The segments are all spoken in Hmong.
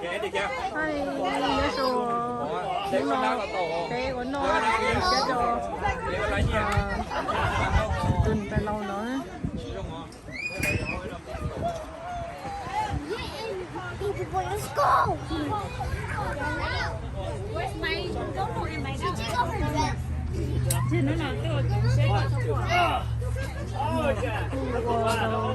Nyob zoo, hnub no peb ua noj thiab rau tus niam tais laus no. Ua rau qoob loo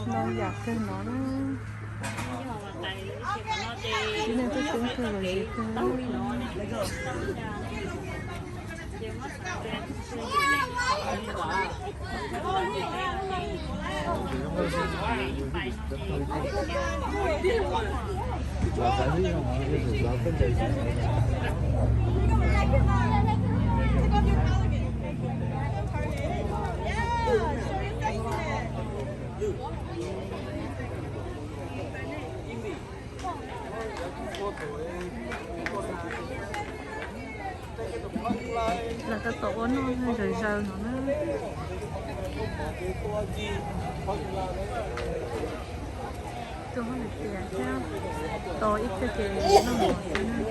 ntau yam kawg no na. Tib neeg tuaj teb kawg los zis kawg. Lawv tab tom ua noj zawm zaws no na. Tus hauj lwm tias thiab, tos ib pliag ces noj mov thiab na.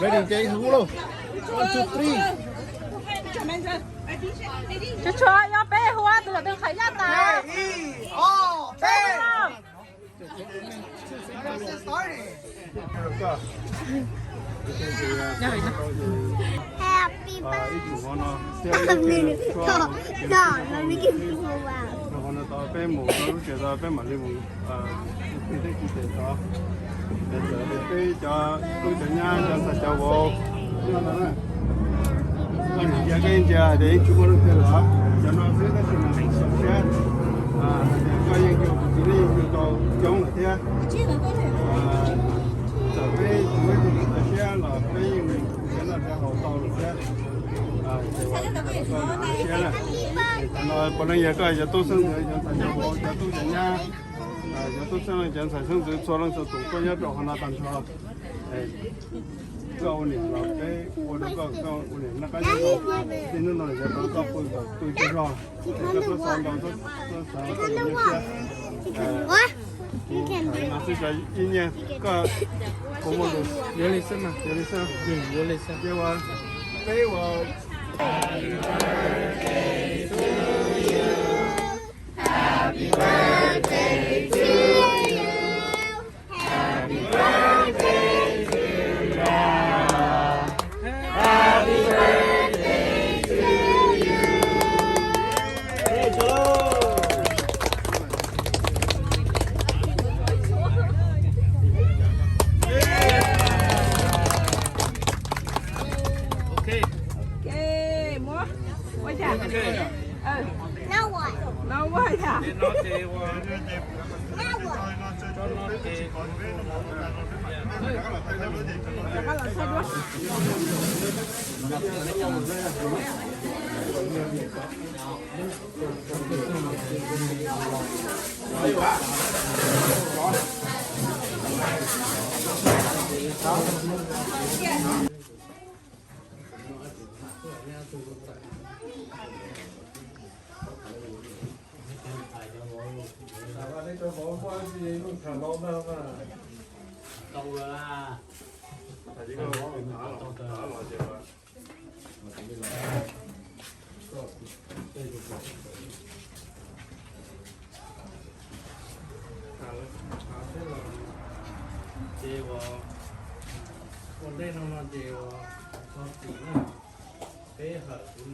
Ready, okay, hu lauj. One, two, three. Tshuav tshuav, yog peb hu tus yog tus qhov yaj tas. Happy birthday to you. Happy birthday to you. Peb mus rau lub tsev tod peb mam li mus. Peb cov tub cov nyab cov ntxhais cov vauv nyob no na, koj ntsia koj ntsia hais tias yeej tsis muaj leej twg los, cov no xwb tab sis mas xav siab hais tias koj yeej yug kuv txiv neej yug tau coob lawm thiab. Txawm peb tsis muaj ib tug xav siab los peb yeej nrhiav noj nrhiav haus tau lawm thiab. Siab na, no puav leej yog koj cov tub xeeb ntxwv cov ntxhais cov vauv cov tub cov nyab, cov tub xeeb leej cov ntxhais xeeb ntxwv txhua leej txhua tus koj nyob rau qhov no tag nrho. Koj ua niam los peb ua rau koj, koj ua niam noj qab nyob zoo, txij hnub no rov rau koj pw kom pw tsaug zog, es koj txhob xav ntau, txhob xav koj niam siab. Kuv no xwb, ib nyiaj koj, kuv muaj lus. Yuav li xwb mas, yuav li xwb, yuav li xwb. Ces ua, peb ua. Ok, muab ua cas? Ces ua ntej no no ces ua txog tim na, peb hawm kuv